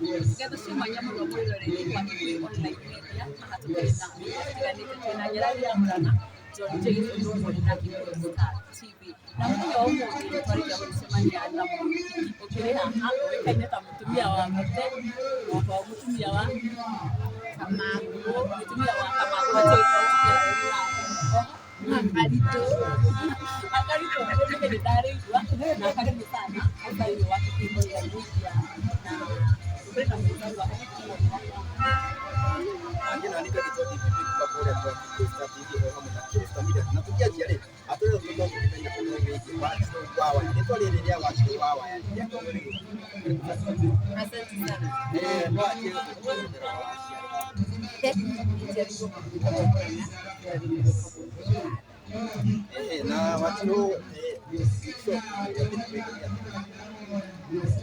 Ngetho cia mwanya mũno mwĩroreri wa Kikuyu Online Media, haha tũkĩrĩ na andũ matiganĩte, twĩna Nyarari ya Mũrang'a, John Jane ũndũ ũmwe na Kikuyu Star TV. Na mũthenya wa ũmũthĩ nĩ twarĩkia gũcemania na mũhiki ũkĩrĩ haha ũĩkaine ta mũtumia wa Mũte, oho mũtumia wa Kamangũ, mũtumia wa Kamangũ na tũgĩkorwo tũkĩaranĩria nake. Oho Akaritũ, Akaritũ nĩ hĩndĩ ndarĩigua na karibu sana thĩinĩ wa Kikuyu Online Media na tũrĩ na mwenzangu haha Angĩ na nĩ twendete DPP kuma kũrĩa kwa Kikuyu Star TV o hamwe na Kikuyu Star Media. Na tũkĩanjia rĩ, atũrĩ tũkorwo tũkĩmenya ũhoro wĩgiĩ Wanjirũ wa Waya. Rĩtwa rĩrĩ rĩa Wanjirũ wa Waya rĩakorwo rĩgĩũka. Asante sana. No anjie gũtũerethera wa aciari. Njiarirwo bũrũri wa Murang'a, njiarirwo bũrũri. Na Wanjirũ so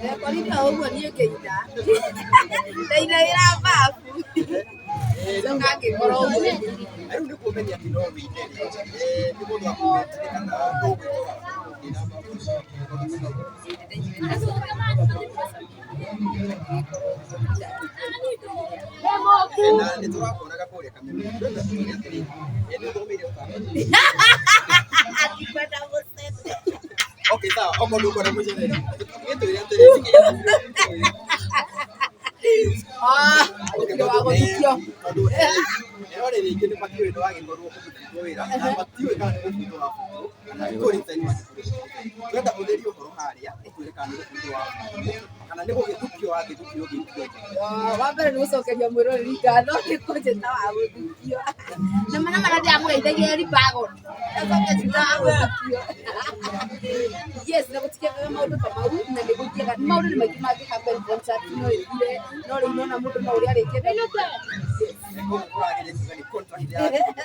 Ndekorire o ũguo niĩ ngĩina. Ndainagĩra babu. Njoka ngĩkora ũguo. Rĩu nĩguo ũmenye atĩ no wĩine rĩ, nĩ mũndũ akũmetire kana no gwĩkora ũkĩina babu? Na nĩ tũrakuonaga kũrĩa Kameme. Ndĩrenda tũmenye atĩrĩrĩ, nĩ ũthomeire ũtaaramu? Ndikwenda gũcete. Okay, sawa. Okorwo ndũkwenda mũcere, gĩtwĩre atĩrĩrĩ, Ah, nĩ wa gũthukio. Tondũ eroreri aingĩ nĩ makĩũĩ nĩ wagĩkorwo ũgĩbutwo wĩra na matiũĩ kana nĩ gũbutwo wabutwo kana nĩ kũ-resign wagĩbutwo. Tũrenda ũtherie ũhoro harĩa ũtwĩre kana nĩ gũbutwo wabutwo kana nĩ gũgĩthukio wagĩthukio ũgĩikio nja. Ah, wa mbere nĩ gũcokeria mwĩroreri ngatho nĩ kũnjĩta wa gũthukio. Na mana mana ndĩramũgeithagia Ribago. Ndacoka njĩta wa gũthukio. Yes, na gũtikĩagaga maũndũ ta mau na nĩ gũthiaga maũndũ nĩ maingĩ mangĩ happen, contract no ĩthire, no rĩu nona mũndũ no ũrĩa arĩkĩte. Yes. Koguo ũrageria kuga nĩ contract yathirire.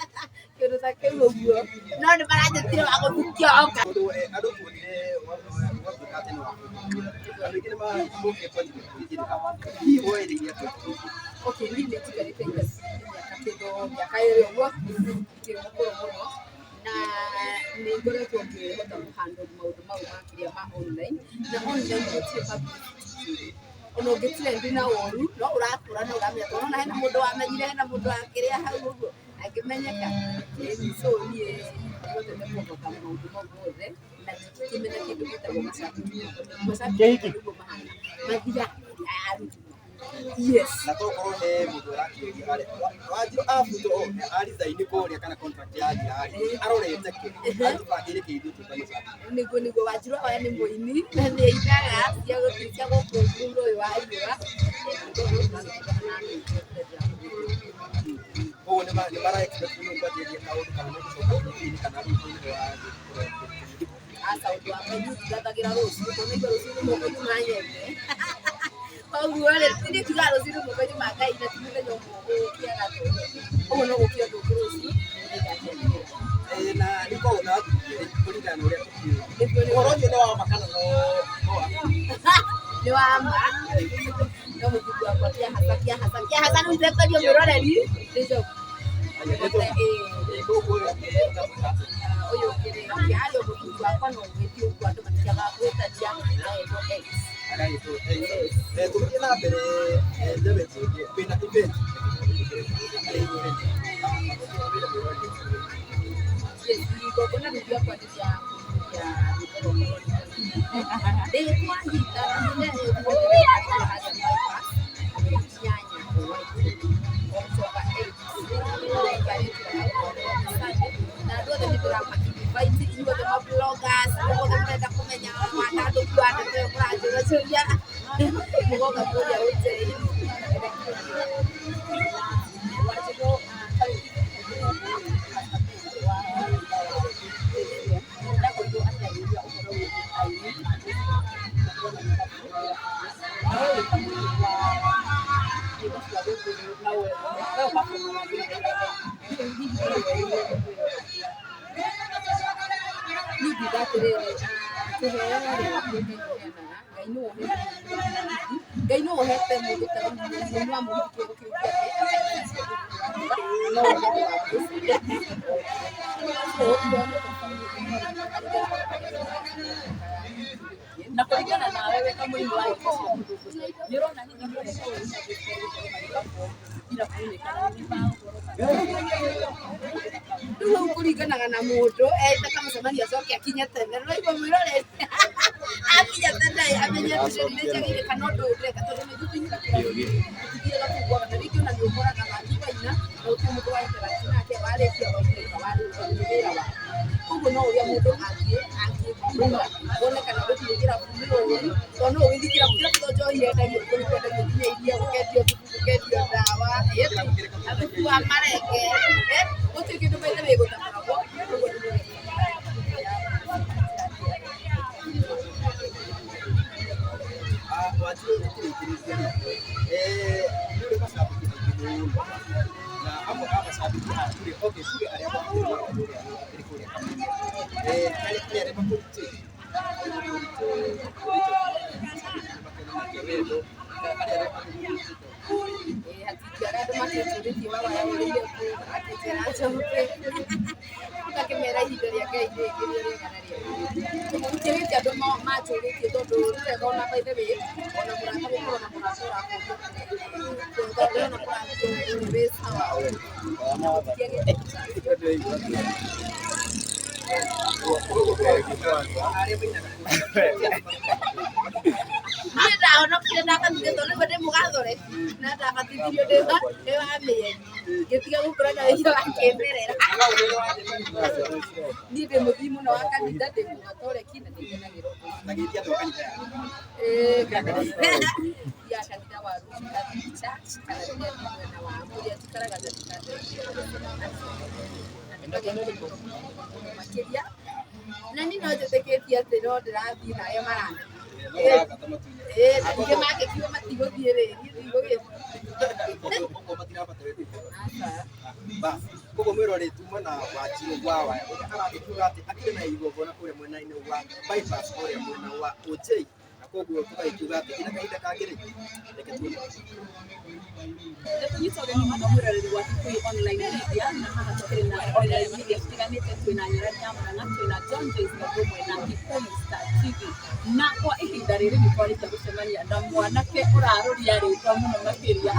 Kĩndũ ta kĩu ũguo. No nĩ maranjĩtire wa gũthukio oka. Tondũ andũ tuonire gwatuĩka atĩ nĩ wabutwo wĩra. Andũ aingĩ nĩ mokire kwanjia gũkũringĩrĩra. Hihi woereire atĩa ũndũ ũcio? Okay, niĩ nĩ njikarĩte industry mĩaka kĩndũ mĩaka 2 ũguo, ndikĩrĩ mũkũrũ mũno, na nĩ ngoretwo ngĩhota kũ handle maũndũ mau ma kĩrĩa ma online, na online gũtirĩ publicity njũru. Ona ũngĩ trend na ũru, no ũrakũra na ũramenya, tondũ nĩwona hena mũndũ wamenyire, hena mũndũ wakĩrĩa hau ũguo, akĩmenyeka. So niĩ nĩhotete kũ overcome maũndũ mau mothe, na ndingĩkĩmena kĩndũ gĩtagwo macambĩki. Macambĩki nĩguo mahana, mathiaga aya. Yes. Na tokorwo he mũndũ ũrakĩũria harĩa Wanjirũ abutwo o a resign kũrĩa kana contract yathira rĩ, arorete kũ? Atũbangĩire kĩndũ twĩ ta macambĩki. Nĩguo Wanjirũ oya nĩ mũini na nĩ ainaga cia gũthiĩ cia gũkũ mũhuro ũyũ wa riũa. Koguo nĩ mara expect nĩ ũkwanjĩrĩria kaũndũ kana nĩ ũgũcoka TV-inĩ kana rwĩmbo-inĩ rwa Aca, ũndũ wa mbere niĩ ndirathagĩra rũciũ tondũ naigua rũciũ nĩ mũkũnyuma nyende. Koguo rĩ, niĩ njugaga rũciũ nĩ mũkũnyuma Ngai na ti mũthenya ũmwe gũkĩaga toro. Ũguo no gũkĩe ũndũ ũngĩ rũciũ nĩngakenerera. Na nĩ ũkoragwo na athuri erĩ kũringana na ũrĩa tũkĩũĩ. Nĩguo. Ũhoro ũcio nĩ wa ma kana no wa ma? Nĩ wa ma. No mũthuri wakwa kĩahaca kĩahaca kĩahaca rĩu itekwendio mwĩroreri nĩ njogu. Ĩĩ. Koguo ũyũ ũngĩ ũtamwĩta atĩa? Ũyũ ũngĩ rĩ, okay, harĩ mũthuri wakwa no ũgĩthiĩ ũguo andũ matiagaga gwĩtania agetwo ex. Agagĩtwo ex. Tũgĩthiĩ na mbere Janet ĩngĩ kwĩna event. Yes, igongona rĩu rĩakwa nĩ rĩa kũhuria rwĩmbo rwakwa rwa rĩtwa hita 8 October 8 na andũ othe nĩ ndĩrama invite inyuothe ma bloggers othe mũrenda kũmenya wandandũku wa ndeto ĩyo mũranjũria mũgoka kũrĩa hoteli. Wanjirũ, ndakorirwo akĩarĩria ũhoro wĩgiĩ aini na we wĩ ta mũini wa nyĩmbo cia Gĩkũyũ na we ũperformaga hihi we ũĩ? Niĩ ingiuga atĩrĩrĩ, kĩheo rĩ, nĩ Ngai ũheanaga, Ngai nĩwe ũheanaga mũgithi, Ngai nĩwe ũhete mũndũ ta rĩu mũini wa mũgithi kĩheo kĩu gĩake akaina cia Gĩkũyũ, no ũhete wa gwĩciria. So Na kũringana nawe wĩ ta mũini wa nyĩmbo cia Gĩkũyũ, nĩ ũrona hihi ũyũ ũcangĩte gũkorwo magĩ-perform irabu-inĩ kana nĩ magũkorwo Rĩu hau kũringanaga na mũndũ eta kamũcemanio acoke akinye tene nĩũraigua mwĩroreri akinya tene amenye atĩ nĩ njagĩrĩire kana ũndũ ũyũ ndĩreka tondũ nĩ ithuĩ tũinaga kĩrabu-inĩ tũtithiaga kũu kwaga na rĩngĩ ona nĩ ũkoraga wathiĩ waina na gũtirĩ mũndũ wa interact nake warĩkia wainũka warĩkia nĩ wĩra waku. Koguo no ũrĩa mũndũ angĩthima wone kana gũthiĩ kĩrabu nĩ ũru tondũ no ũgĩthiĩ kĩrabu kĩrabu to njohi yendagio kũu nĩ kwendagio nginya iria gũkendio thubu gũkendio ndawa thubu wa marenge gũtirĩ kĩndũ by the way gũtakoragwo koguo nĩ Wanjiru tukĩrĩkĩrĩria rĩ, nĩ ũrĩ macambĩki aingĩ mũno na amwe a macambĩki aya tuge okay tuge arĩa makũrĩ kũrĩa kũrĩ kũrĩa Kameme harĩ harĩ arĩa makũrutĩte wendo harĩ arĩa makũrutĩte. Hatingĩaga andũ makĩnjũrĩtie wawa ũrĩire kũ akĩnjĩra njoke ngakĩmera ihinda rĩa Ngai rĩngĩ rĩrĩa rĩega na rĩega gũtiagĩte andũ manjũrĩtie tondũ nĩ wega ona by the way ona mũrata gũkorwo na mũrata ũrakũria ona mũrata wĩ sawa na gũtiagĩte Arĩa mainaga niĩ ndahonokire ndabatithio tondũ nĩguo ndĩ mũgathore na ndabatithirio ndĩ wa mĩeri ngĩtiga gũkũra na wĩhia wa kĩmerera. Niĩ ndĩ mũthii mũno wa kanitha ndĩ mũgatoreki na nĩngenagĩra ũndũ ũcio. Na gĩtia andũ a kanitha yaku. Ya kanitha wa Roots Catholic Church kana rĩrĩa ndĩ mwena wa kũrĩa njikaraga mũno makĩria na niĩ no njĩtĩkĩtie atĩ no ndĩrathiĩ na arĩa marathiĩ. No ũrambata matu-inĩ. Na ningĩ mangĩkiuga matigũthiĩ rĩ niĩ ndigũgĩthiĩ. Okorwo matirambata we ndũgũthiĩ. Aca. Basi koguo mwĩroreri tuma na Wanjiru wa Waya ũrĩa aragĩkiuga atĩ akĩrĩ na igongona kũrĩa mwena-inĩ wa bypass kũrĩa mwena wa OJ na koguo tũgagĩkiuga atĩ ina kahinda kangĩ rĩ reke tuone. Nĩtũnyita ũgeni mũno mwĩroreri wa Kikuyu Online Media na haha tũkĩrĩ na online media citiganĩte twĩna Nyarari ya Murang'a twĩna John Joyce na ũndũ ũmwe na Kikuyu Star TV na kwa ihinda rĩrĩ nĩ twarĩkia gũcemania na mwanake ũrarũria rĩtwa mũno makĩria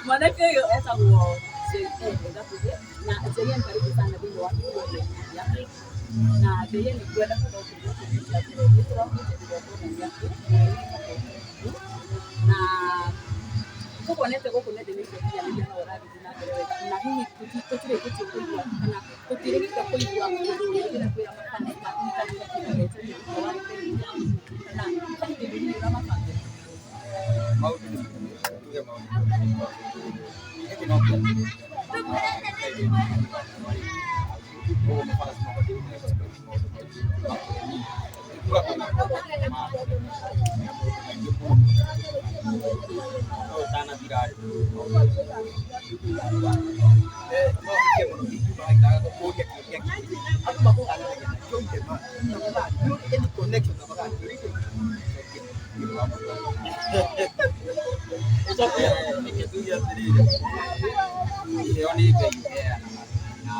mwanake ũyũ etagwo JN Gakuhĩ na JN karibu sana thĩinĩ wa Kikuyu Online Media na JN ngwenda kwamba ũkĩria kĩũria kĩa mbere nĩ tũraugĩte igongona rĩaku na tukuonete gũkũ nenda-inĩ cia ũkinyanĩria no ũragĩthiĩ na mbere wega na hihi tũtirĩkĩtie kũigua kana tũtirĩgĩte kũigua ũndũ ũrĩa kwĩra mafans maku nĩ kanitha kĩgeretio wa kana harĩ kĩndũ hihi ũramabangĩra. Maũndũ nĩ maingĩ, tuge maũndũ nĩ maingĩ. Gĩkĩ no kĩambĩrĩria. Koguo mafans mabatiĩ gũ expect maũndũ maingĩ kuma kũrĩ niĩ. Ti kuga kwĩna maũndũ ma na maũndũ maingĩ mũno. No ũtanathira rĩ, no hikie mũno ingiuga haitaga gũkũria kĩũria gĩkĩ. Andũ makũhananagia na John the Man. Tafadhali, nĩ ũrĩ any connection tafadhali, nĩ ũrĩ nĩ ũndũ wa bata. Reke tuge atĩrĩrĩ, iheo nĩ Ngai ũheanaga na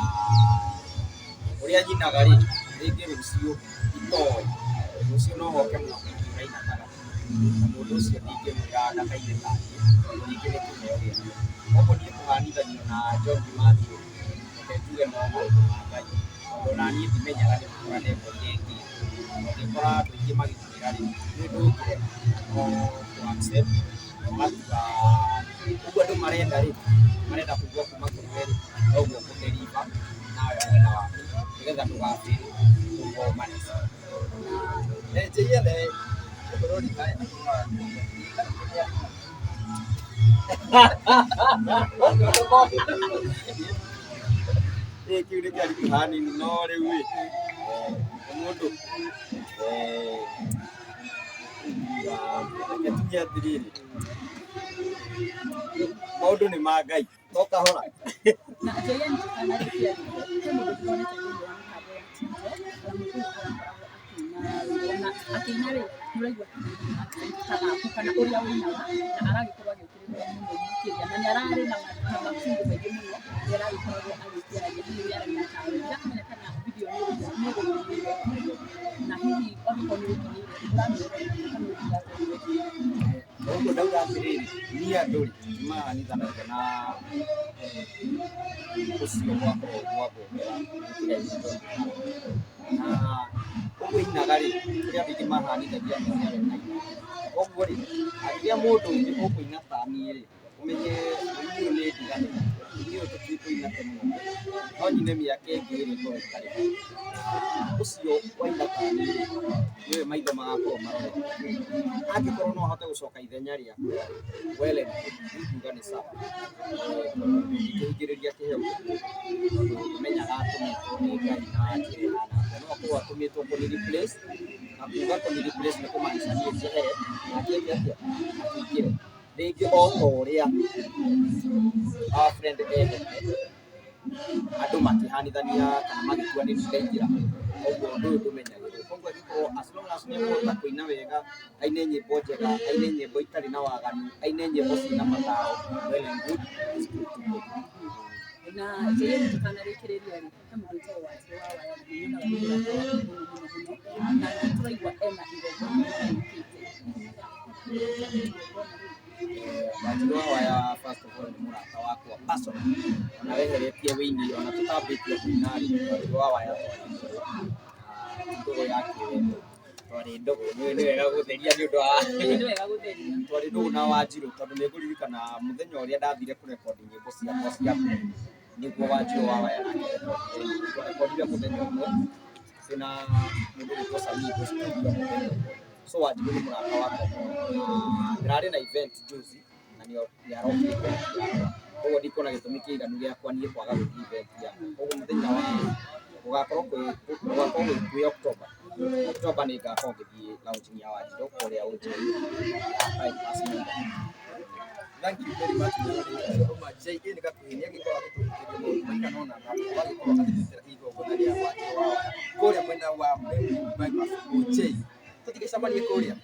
ũrĩa nyinaga rĩ, rĩngĩ rũciũ itoĩ, rũciũ no hoke mũndũ ũngĩ ũraina ta na mũndũ ũcio ndingĩmwĩra ndakaine ta niĩ, tondũ rĩngĩ nĩ kĩheo gĩake. Koguo niĩ kũhanithanio na John Kimathi rĩ, reke njuge no maũndũ ma Ngai, tondũ ona niĩ ndimenyaga nĩ gũkora ndekorire ngĩina. Ũngĩkora andũ aingĩ magĩkwĩra rĩ, nĩ ndũngĩrega no kũ accept na ũgatua ũguo andũ marenda rĩ, marenda kũigua kuma kũrĩ we rĩ, noguo ũkũ deliver nawe mwena waku nĩgetha ndũgabĩrwo performance. JN mũrori haya Ĩ kĩu nĩ kĩaritũ hanini no rĩu ĩ mũndũ reke tuge atĩrĩrĩ maũndũ nĩ ma Ngai no kahora. Na JN tũtanarĩkia he mũndũ ndĩronete thĩinĩ wa mĩtambo ya TikTok na mũndũ ũyũ arakoragwo akĩina rwĩmbo na akĩina rĩ nĩ ũraigua accent ta gaku kana ũrĩa ũinaga na aragĩkorwo agĩũkĩrĩrwo mũno makĩria na nĩ ararĩ na machungu maingĩ mũno nĩ aragĩkoragwo agĩkĩaragia hihi ũrĩa araina tawe ndiramenya kana video nĩ ĩgũkinyĩire na hihi angĩkorwo nĩ ĩgũkinyĩire ũramĩrora kana ũthiaga Ũguo ndauga atĩrĩrĩ Niĩ andũ rĩ mahanithanagia na ũcio gwakorwo gwakũmbĩra na ũguo ainaga rĩ, kũrĩ andũ aingĩ mahanithagia na ũrĩa we ainaga. Koguo rĩ, angĩgĩa mũndũ ũngĩ ũkũina ta niĩ rĩ, ũmenye ũini ũyũ nĩ ndigano, ũini ũyũ tũtikũina tene na tene, no nyine mĩaka ĩngĩ ĩrĩ ngorwo itarĩ ho. Ũcio waina ta niĩ rĩ, nĩwe maitho magakorwo marorete. Angĩkorwo no ahote gũcoka ithenya rĩakwa rĩ, well and good, niĩ ingiuga nĩ sawa. Tondũ ndingĩhingĩrĩria kĩheo kĩa mũndũ, tondũ ndũmenyaga atũmĩtwo nĩ Ngai na njĩra ĩhana atĩa. No akorwo atũmĩtwo kũni replace, na kuga kũni replace nĩ kũmaanisha niĩ njehere nake eke atĩa, akĩingĩre. Rĩngĩ o ta ũrĩa our friend eherire, andũ makĩhanithania kana magĩtua nĩ niĩ ndaingĩra, koguo ũndũ ũyũ ndũmenyagĩrwo. Koguo angĩkorwo as long as nĩ ekũhota kũina wega, aine nyĩmbo njega, aine nyĩmbo itarĩ na waganu, aine nyĩmbo ciĩna mataro, well and good, is good to go. Na njĩra ĩno tũtanarĩkĩrĩria rĩ, he mũndũ wĩtagwo Wanjirũ wa Waya na nĩnyonaga nĩ mũrata waku mũno mũno mũno, na nĩ tũraigua ena igongona rĩũkĩte. Igongona rĩu. Wanjirũ wa Waya first of all nĩ mũrata wakwa personal, ona weheretie wĩini ona tũtambĩtie kũina rĩ, Wanjirũ wa Waya twarĩ ndũgũ, na ti ndũgũ ya kĩwendo, twarĩ ndũgũ, nĩ wega gũtheria nĩ ũndũ wa Nĩ wega gũtheria. Twarĩ ndũgũ na Wanjirũ tondũ nĩ ngũririkana mũthenya ũrĩa ndathire kũrekondi nyĩmbo ciakwa cia mbere, nĩguo Wanjirũ wa Waya nake arekondire nyĩmbo. Twarekondire mũthenya ũmwe twĩna mũndũ ũgwĩtwo Samido studio mũthenya ũmwe. So Wanjirũ nĩ mũrata wakwa mũno na ndĩrarĩ na event juzi na nĩ arokire event yakwa. Koguo ndikuona gĩtũmi kĩiganu gĩakwa niĩ kwaga gũthiĩ event yake. Koguo mũthenya wa gũgakorwo kwĩ gũgakorwo kwĩ October. October nĩ ngakorwo ngĩthiĩ launching ya Wanjirũ kũrĩa OJ ya Bypass Nyumba. Thank you very much mwĩroreri ũcio auma JA nĩ gakuhĩ nĩ agĩkorwo agĩtũhutĩria maũndũ maigana ũna na agĩkorwo agĩtwĩtĩra igongona rĩa Wanjirũ wa Waya kũrĩa mwena wa Meru Bypass OJ. Tũtigĩcemanie kũrĩa.